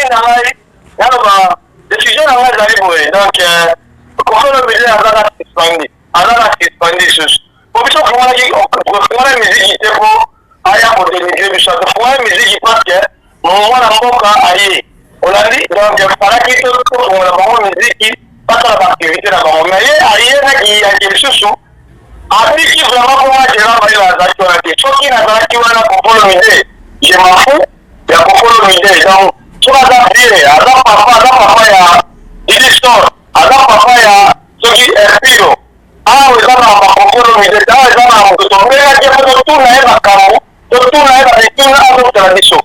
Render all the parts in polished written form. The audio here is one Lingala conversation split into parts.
avis na ngai, naloba décision na ngai ezali boye. Donc Koffi Olomide azaka suspendu, azaka suspendu lisusu, po biso tofungolaki, tofungola miziki te mpo aya kodénigrer biso. Tofungola miziki parce que mwana mboka aye, olandi. Donc falaki tofungola bango miziki, basala baactivité na bango. Mais ye aye naki yanke lisusu, abiki vraiment. Mpo nga Gérard Mayela azalaki wana te. Soki nazalaki wana, Koffi Olomide, je m'en fous ya Koffi Olomide. Donc soki aza vie, aza papa, aza papa ya Didistone, aza papa ya soki Erpio. Awa eza na baKoffi Olomide te, awa eza na moto tobengaki ye mpo totuna ye makambo, totuna ye bamituna, azokutela biso.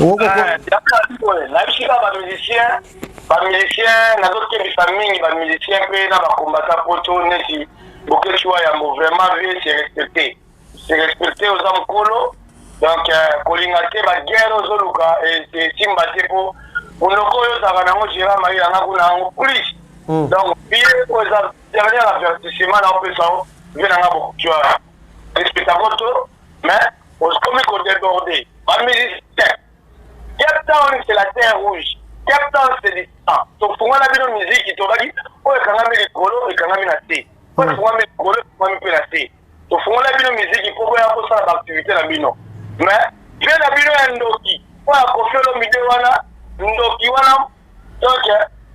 Nayebisi kaka bamusicien, bamusicien, nazokebisa mingi bamusicien mpe na bakombata poto neti Boketshu wa Yambo. Vraiment vie, se respecte, se respecte. Oza mokolo, donc kolinga te baguerre ozoluka esimba te, mpo monoko oyo ozalaka nango, Gérard Mayela, nga kuna yango plus. Donc vie oyo eza dernier avertissement na opesa o vie nanga. Boketshu respectako to, mais okomi kodéborde bamusicien. Cape Town, c'est la terre rouge. Cape Town, c'est du sang. Tofungola bino miziki, tobaki oyo ekangami likolo, ekangami na se. Oyo efungwami likolo, efungwami mpe na se. Tofungola bino miziki mpo boya kosala baactivité na bino. Mais vie na bino ya ndoki oyo ya Koffi Olomide wana, ndoki wana, donc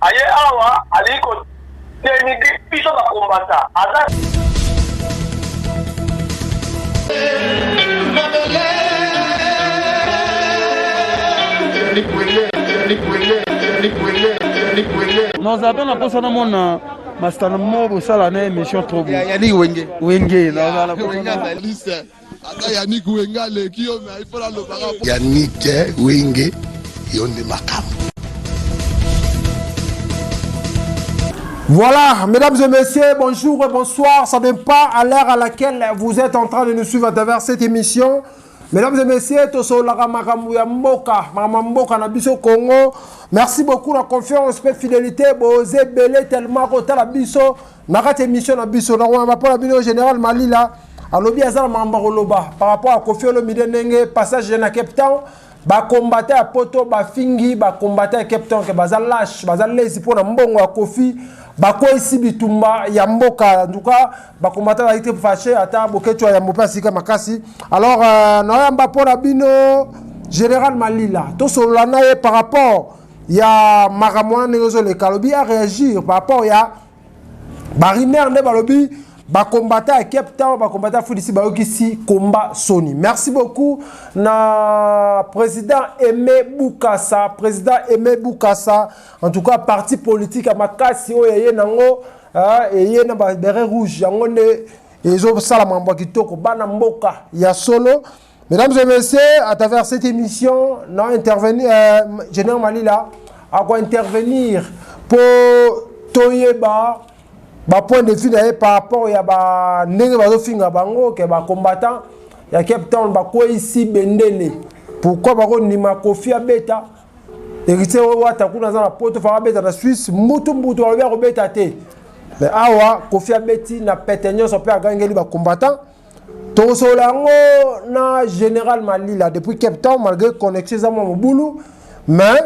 aye awa alingi kodénigrer biso bakombata aza. Nazala mpe na mposa namona masitana mo bosala na émission trop. Yannick Wenge. Wenge, nazala na Wenge azali se ata Yannick Wenge aleki yo, mais il faut nalobaka. Yannick Wenge, yo nde makambo. Voilà, mesdames et messieurs, bonjour et bonsoir. Ça dépend à l'heure à laquelle vous êtes en train de nous suivre à travers cette émission. Mesdames et messieurs, tosolaka makambo ya mboka, makambo mboka na biso Congo. Merci beaucoup la confiance et fidélité. Boza ebele tellement kotala biso na kati émission na biso. Na wamba pour la bino Général Malila. Alobi aza na makambo koloba par rapport à Koffi Olomide, ndenge passage na Cape Town, bakombata ya poto bafingi bakombata ya Cape Town ke baza lâche, baza lesi mpo na mbongo ya Koffi, bakweyisi bitumba ya mboka. En tout cas bakombata bazali te fâché, ata Boketshu ya Yambo mpe asika makasi. Alors naoyamba mpo na bino Général Malila, tosolola na ye par rapport ya makambo wana ndenge ezoleka. Alobi aréagir par rapport ya barumeur nde balobi bakombata ya Cape Town, bakombata ya Fulisi bayokisi komba soni. Merci beaucoup na président Aimé Bukasa, président Aimé Bukasa. En tout cas parti politique ya makasi oyo eye nango, eye na baberet rouge, yango nde ezosala makambo ya kitoko, bana mboka ya solo. Mesdames et messieurs, à travers cette émission na intervenir Général Malila akointervenir po toyeba bapoint de vue na ye par rapport ya bandenge bazofinga bango ke bacombattant ya Cape Town bakweyisi bendele. Pourquoi bakondima Koffi abeta? Héritier oyo wata kuna aza na poto, faka abeta na Suisse, mbutu mbutu balobi akobeta te. Mais awa Koffi abeti na pete nyonso mpe agangeli bacombattant. Tokosolola yango na Général Malila depuis Cape Town, malgré connexion eza mwa mobulu, mais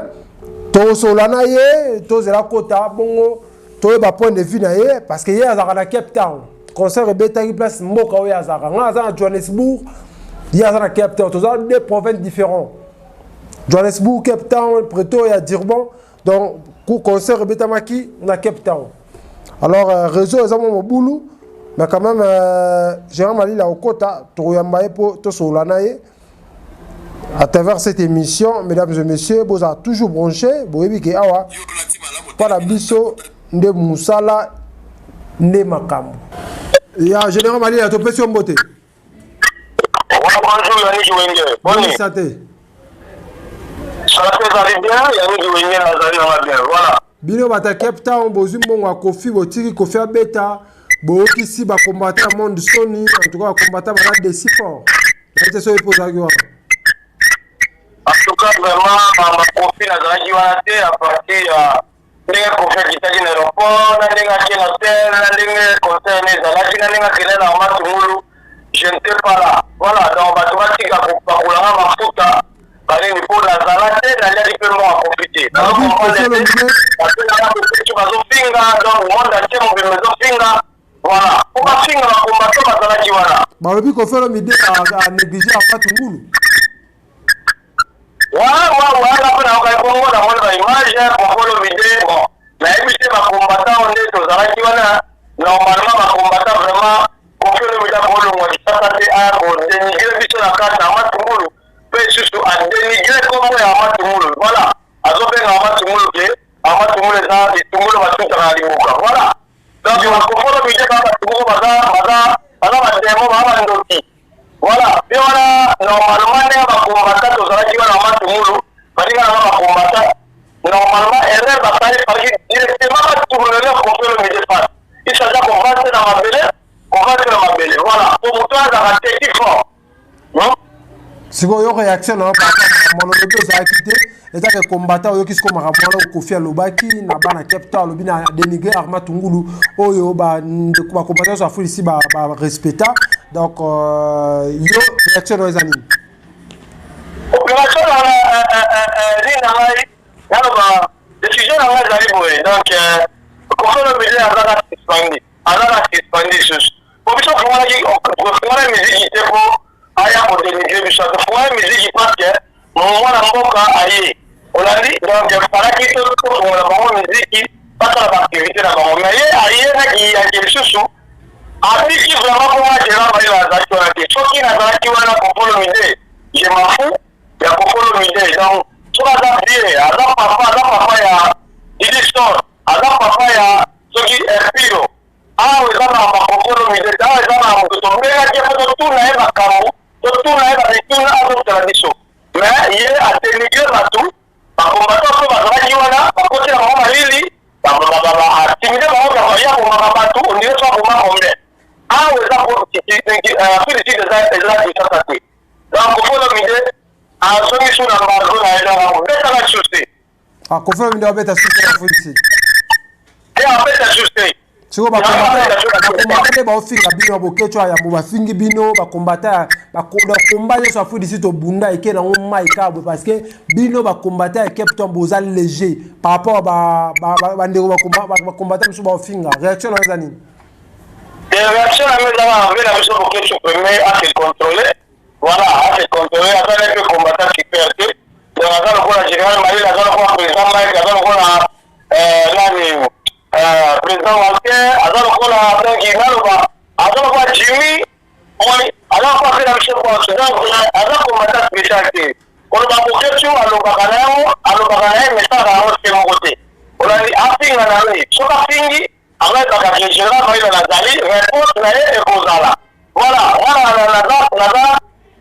tokosolola na ye. Tozela kota bongo, toyeba point de vue na ye, parce que ye azalaka na Cape Town. Concert ebetaki place mboka oyo azalaka. Nga aza na Johannesburg, ye aza na Cape Town. Toza deux provinces différents, Johannesburg, Cape Town, Pretoria, Durban. Donc concert ebetamaki na Cape Town. Alors réseau eza mwa mobulu, mais quand même Gérard Malila okota, tokoyamba ye mpo tosolola na ye à travers cette émission. Mesdames et messieurs, bozala toujours branché. Boyebi ke awa mpo na biso nde mosala, nde makambo ya Général Malila. Topesi yo mbote. Bonjour Yannick Wenge. Boni? Santé? Santé ezali bien, Yannick Wenge, nazali nanga bien. Voilà. Bino bata Cape Town bozwi mbongo ya Koffi, botiki Koffi abeta, boyokisi bakombata ya monde soni. En tout cas bakombata baza déçus fort. Naye te soki mpo ozalaki wana. En tout cas vraiment mama Koffi, nazalaki wana te. À partir ya ndenge Koffi akitaki na aéroport, na ndenge ake na hotel, na ndenge concert ne ezalaki, na ndenge akende na Matungulu, je n'étais pas là. Voilà, donc bato batika kopakolanga mafuta banini. Te, bazofinga, donc monde entier mobimba ezofinga. Voilà, po bafinga bacombattants bazalaki wana. Balobi Koffi Olomide anéglige Armand Tungulu. Wa nga mpe nayokaki bongo, namoni baimage Koffi Olomide. Bon, nayebi te, bacombattants oyo nde tozalaki wana, normalement bacombattants vraiment, Koffi Olomide akolongwa Kisasa te aya kodénigre biso na kati Armand Tungulu, mpe lisusu adénigre kombo ya Armand Tungulu. Voilà, azobenga Armand Tungulu ke Armand Tungulu eza litungulu batutaka na libuka. Voilà, donc baKoffi Olomide baa bato moko baza badémons, baa bandoki. Voilà, mpe wana normalement ndenge bacombattants tozalaki wana, Armand Tungulu baninga nanga bacombattants, normalement erreur basali, fallait directement batournele Koffi Olomide face. Il s'agit kovante na mabele, kovante na mabele. Voilà, po moto azalaka teti fort. Sikoyo yo, réaction na yo par rapport makambo wana? Olobi ozalaki te, eza ke combattant oyoki sikoyo makambo wana Koffi alobaki na bana Cape Town, alobi na dénigre Armand Tungulu oyo bandeko bacombattant nyonso afulisi barespecta. Donc yo, réaction na yo eza nini? Opération nanga nini na ngai, naloba décision na ngai ezali boye. Donc Koffi Olomide azaka suspendu, azaka suspendu lisusu, po biso fungolaki, tofungola miziki te mpo aya kodénigre biso. Tofungola miziki parce que mwana mboka aye, olandi. Donc falaki tofungola bango miziki, basala baactivité na bango, mais ye aye naki yanke lisusu abiki vraiment. Mpo nga Gérard Bayela azalaki wana te. Soki nazalaki wana, Koffi Olomide, je m'en fous ya Koffi Olomide. Donc soki aza vie, aza papa, aza papa ya Didiston, aza papa ya soki Erpiro. Awa eza na baKoffi Olomide te, awa eza na moto tobengaki ye mpo totuna ye makambo, totuna ye bamituna, azokutela biso. Mais ye adénigre bato, bacombattants mpe bazalaki wana, bakotela bango malili, atimide bango, ya komaka bato ondire so akoma combien. Awa eza Afrique du Sud, eza Kinshasa te. Donc Koffi Olomide azongi su na embargo na ye, donc akobetaka lisusu te. Koffi Olomide abeta susu na Afrique du Sud? Te, abeta lisusu te. Sikoyo bacombattants nde baofinga bino, Boketshu Yambo bafingi bino, bacombattants komba nyonso Afrique du Sud tobunda eke nango mai kabwe, parce que bino bacombattants ya Cape Town boza léger par rapport bandeko bacombattants mosusu baofinga. Réaction na yo eza nini? Réaction na ngo ezaka enve na biso, Boketshu premier ase contrôler. Voilà, ase contrôler. Aza na mpe combattant super te. Donc aza lokola général Mayele, aza lokola président Mike, aza lokola nani, président Walter, aza lokola, donc naloba aza lokola Jimmy omoni, aza lokola mpe na biso bonso. Donc aza combattant spécial te. Koloba Boketshu alobaka na yango, alobaka na ye, mesalaka yango se moko te. Olandi, afinga na ye, soki afingi, akoyebaka ke général Mayele nazali, réponse na ye ekozala. Voilà, wana naza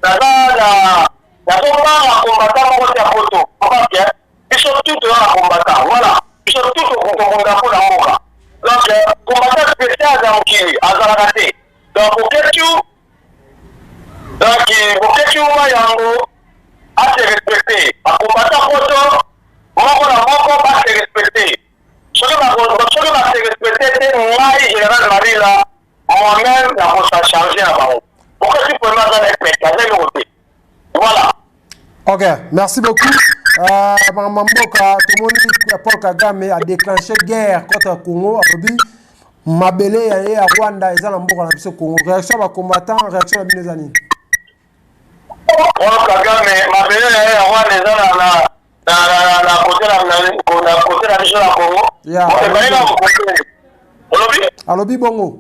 na nazobanga combattant moko te ya poto, parce que biso tout toza na combattant. Voilà, biso tout tokobunda mpo na mboka. Donc combattant spécial ya mokili azalaka te. Donc Boketshu, donc Boketshu wa yango ase respecte. Bacombattants poto moko na moko base respecte. Soki base respecte te, ngai général Marila moi-même nakosa charge na bango. Boketshu vraiment aza na epeke, aza eloko te. Voilà. Ok, merci beaucoup. Makambo mboka, tomoni Paul Kagame a déclenché guerre contre Congo, alobi mabele ya ye ya Rwanda eza na mboka na biso Congo. Réaction ya bacombattant, réaction na bino eza nini? Paul Kagame, mabele na ye ya Rwanda eza na côté na biso na Congo. Ebali na mokolo olobi. Alobi bongo.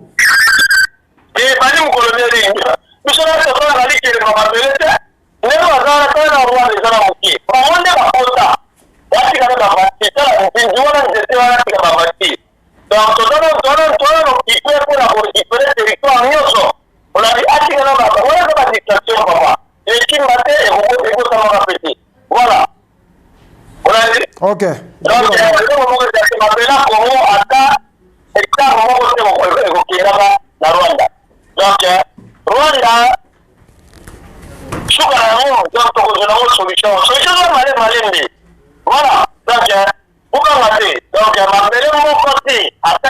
Ebali mokolo nini? Biso nyonso tosalaka likelema mabele te. Ndenge bazala tala na Rwanda eza na moke, bango nde bakota, batika nde bavati. Tala nzinzi wana, nzete wana, tika bavati. Donc tozana nokipe mpona korécupérer territoire nyonso. Olandi, atika na wana eza badistraction papa, ekimba te, ekosamaka pe te. Voilà, olandi. Donc eloko moko ezali, mabele ya Congo, ata hectare moko te ekokendaka na Rwanda. Donc Rwanda suka na yango. Donc tokozela yango solution eza male malembe. Voilà, donc bokanga te. Donc mabele moko te, ata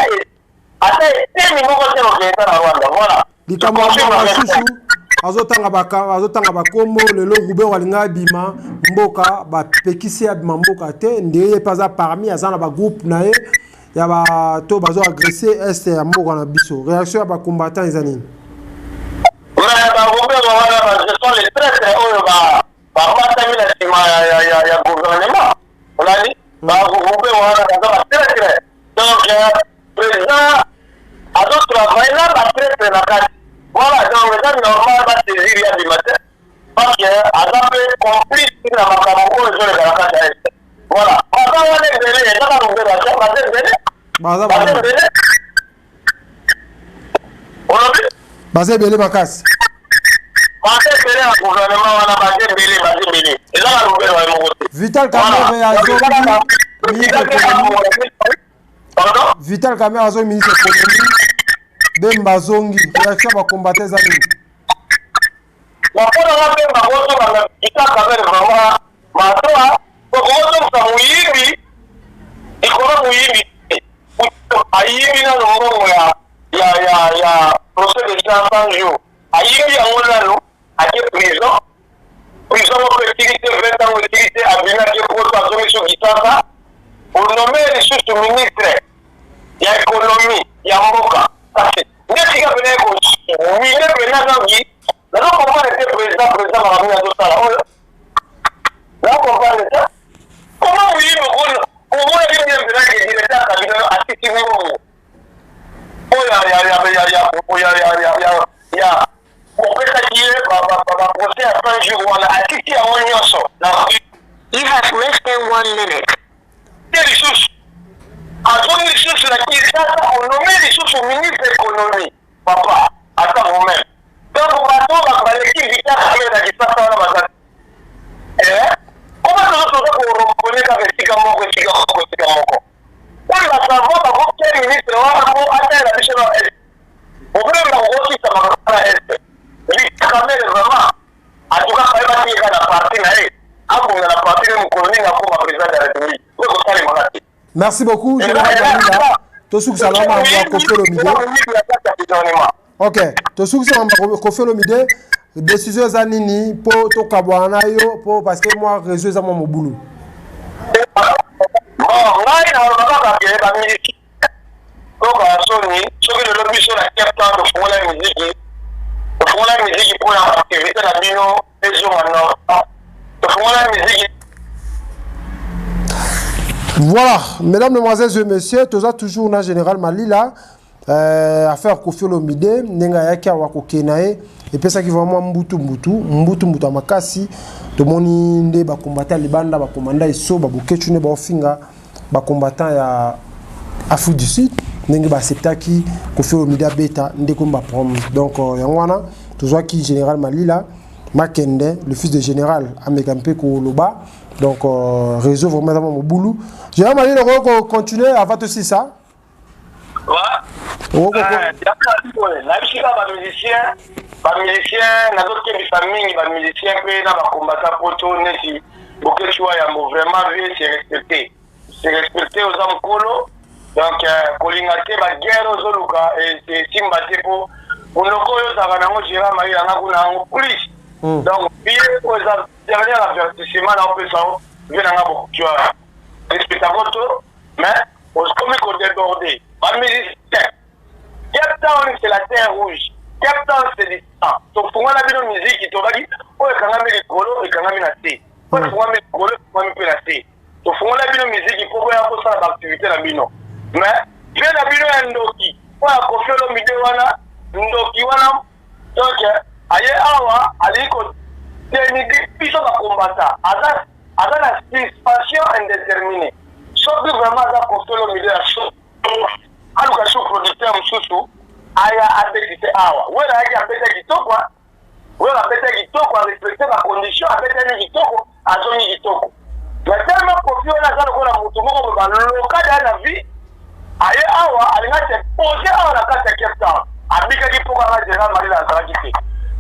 eteni moko te okenda na Rwanda. Voilà. Likambo ya mwa susu. Azotanga azotanga bakombo. Lelo Ruberwa alinga abima mboka, bapekisi abima mboka te. Nde ye mpe aza parmi, aza na bagroupe na ye ya bato bazo agresse est ya mboka na biso. Réaction ya bacombattant eza nini? Mais baRuberwa wana, ce sont les traîtres oyo bamatami na nsima ya gouvernement. Olandi, baRuberwa wana baza batraître. Donc président azotravaille na batraître na kati. Voilà, donc eza normal basaisir ya bima te, parce que aza mpe complice na makambo oyo ezoleka na kati ya est. Voilà, baza wana ebele, ezaka Ruberwa te, baza ebele. Baza baza ebele, olobi? Baza ebele makasi. Baza ebele na gouvernement wana, baza ebele, baza ebele, eza na Ruberwa ye moko te. Vital Kamerhe azongi ministre économie. Pardon? Vital Kamerhe azongi ministre économie, Bemba azongi. Réaction ya bacombattant eza nini? Mpona nga, Bemba kozonganga Vital Kamerhe, vraiment matoa okozongisa moyibi likolo. Moyibi ayibi nano mbongo ya procès de 100 jours, ayibi yango nano, ake prison. Prison moko esili te, 20 ans esili te, abimi, ake Poto, azongi so Kisasa, onommer lisusu ministre ya économie ya mboka. Kasi nde sika pena ekomine pena nangi, nazo comprendre te. Président makambo nini azosala oyo, nazo comprendre te. Comment moyibi omonaki bien mpena ke directeur ya cabinet asisi mbongo oyo ya opesaki ye baprocès ya 100 jours wana, asisi yango nyonso na You have less than one minute. Te, lisusu azongi lisusu na Kinshasa, onommer lisusu ministre économie. Papa, ata vous-même. Donc bato baleki Vital Kamerhe na Kisasa wana baza. Koma toza koronronner kaka esika moko, esika moko, esika moko. Oyo basavo bakotia ministre wana po atalela biso na est, problème bakokotisa makambo na est. Vital Kamerhe vraiment, en tout cas bayebaki ye kaka na parti na ye, abonga na parti ne, mokolo nini akoma président de la République oyo kosalemaka te. Merci beaucoup, général Malila. Tosukisa na makambo ya Koffi Olomide. Ok, tosukisa makambo ya Koffi Olomide. Décision eza nini mpo tokabwana na yo? Mpo parce que moi, réseau eza mwa mobulu. Bon, ngai naloba kaka ke bamiliki toka soni. Soki lelo biso na Cape Town tofungola miziki, tofungola miziki mpona activité na bino ezonga normal, tofungola miziki. Voilà, mesdames, mesdemoiselles et messieurs, toza toujours na général Malila. Affaire Koffi Olomide, ndenge ayaki awa kokende na ye, epesaki vraiment mbutu mbutu mbutu mbutu ya makasi. Tomoni nde bacombattant ya libanda, bakomanda eso babokecu, nde baofinga bacombattant ya Afrique du Sud, ndenge baacceptaki Koffi Olomide abeta nde komi baproblème. Donc yango wana tozwaki général Malila Makende, le fils de général, ameka mpe koloba. Donc réseau vraiment eza mwa mobulu. Général Malila, okoki continuer avant tosisa. Nayebisi kaka bamusicien, nazokebisa mingi bamusicien mpe na bacombattant poto neti Bokeci wa yambo. Vraiment vie se respecte, se respecte, oza mokolo. Donc kolinga te baguerre ozoluka esimba te, mpo monoko oyo ozalaka nango, Gérard Malila, nga kuna yango plus. Donc vie oyo eza dernier avertissement na opesa o vie nanga. Bokeci wana, respectako to, mais okomi kodéborde bamusicien. Cape Town, c'est la terre rouge. Cape Town, c'est du sang. Tofungola bino miziki, tobaki oyo ekangami likolo, ekangami na se, oyo efungwami likolo, efungwami mpe na se. Tofungola bino miziki mpo boya kosala baactivité na bino, mais vie na bino ya ndoki oyo ya Koffi Olomide wana, ndoki wana. Donc aye awa, alingi kodénigrer biso bacombattant, aza na suspension indéterminée. Soki vraiment aza Koffi Olomide ya so, aluka so producteur mosusu aya abeti te awa. Wera ayaki, abeta kitoko. Wera abeta kitoko, arespecte bacondition, abetani kitoko, azongi kitoko. Mais tellement Koffi wana aza lokola motu moko boye baloka deya na vie, aye awa, alingi se pose awa na kati ya Cape Town. Abikaki mpo kaka général Malila azalaki te.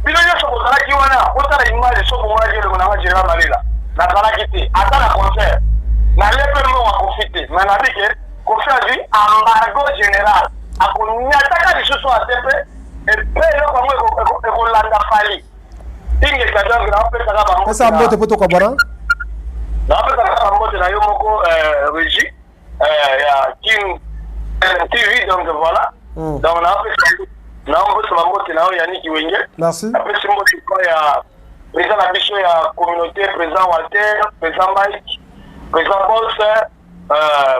Bino nyonso bozalaki wana, botala image. So bomonaki elongo nanga général Malila, nazalaki te ata na concert nale mpe mbongo ya Koffi te. Mais nabi ke Koffi azwi embargo général, akoniataka lisusu ate mpe epe eloko yango ekolanda Fally. Ingeta donc naopesaka bango. Pesa mbote po tokabwana. Naopesaka bambote na yo moko Régie ya Kin TV, donc voilà. Donc naopesa bambote na yo Yannick Wenge. Merci. Napesi mbote pa ya président na biso ya communauté, président Walter, président Mike, président Boss,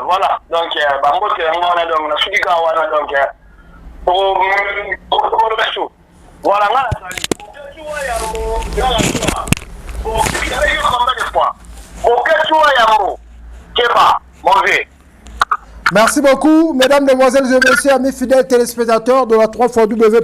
voilà. Donc bambote yango wana, donc nasuki kaka wana, donc biso voilà. Nga nazali Boketshu Yambo, combien de fois Boketshu Yambo keba, mon vieux. Merci beaucoup, mesdames, mesdemoiselles et messieurs, amis fidèles téléspectateurs de la 3 W.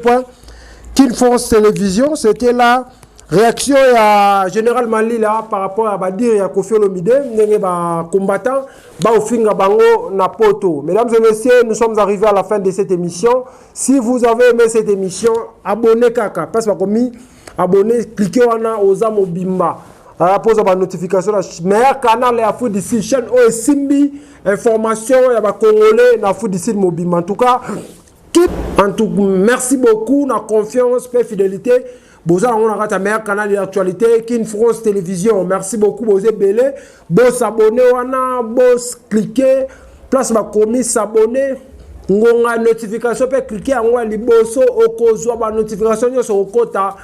Kin Télévision. C'était la réaction à Général Malila par rapport à ba dires ya Koffi Olomide, ndenge ba combattant, ba ofinga bango na poto. Mesdames et messieurs, nous sommes arrivés à la fin de cette émission. Si vous avez aimé cette émission, abonnez kaka. Parce que comme abonnez, cliquez wana oza mobimba. Pose ba notification na meilleur canal ya Afrique d'ici, chaîne oyo esimbi information ya bacongolais na Afrique d'ici mobimba. En tout cas, en tout, merci beaucoup na confiance pe fidélité boza yango na kati ya meilleur canal de l'actualité, Kin France Télévision. Merci beaucoup, boza ebele. Bos'abonner wana, bocliquer place bakomi s'abonner, ngonga notification mpe cliquer yango ya liboso, okozwa banotification nyonso okota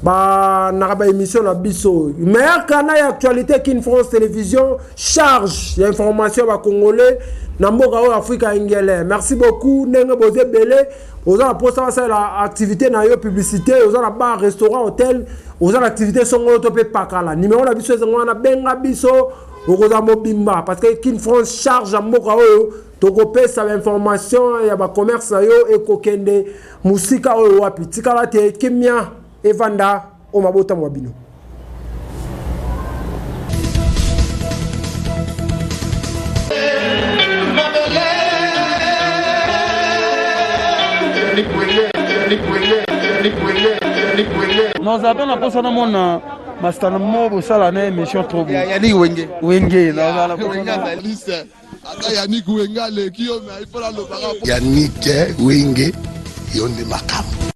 naka baémission na biso. Meilleur canal ya actualité, Kin France Télévision, charge ya information ya bacongolais na mboka oyo Afrika ya ngele. Merci beaucoup ndenge boza ebele. Oza na mposa basalela activité na yo publicité, oza na bar, restaurant, hôtel, oza na activité songolo to mpe pakala, numéro na biso ezango wana, benga biso, okozwa mobimba, parce que Kin France charge ya mboka oyo, tokopesa bainformation ya bacommerce na yo ekokende mosika oyo wapi. Tikala te, kimia evanda o mabota mwa bino. Nazala mpe na mposa namona masitana mo bosala na émission trop. Yannick Wenge. Wenge. Ata Yannick Wenge aleki yo, mais il faut nalobaka. Yannick Wenge, yo nde makambo.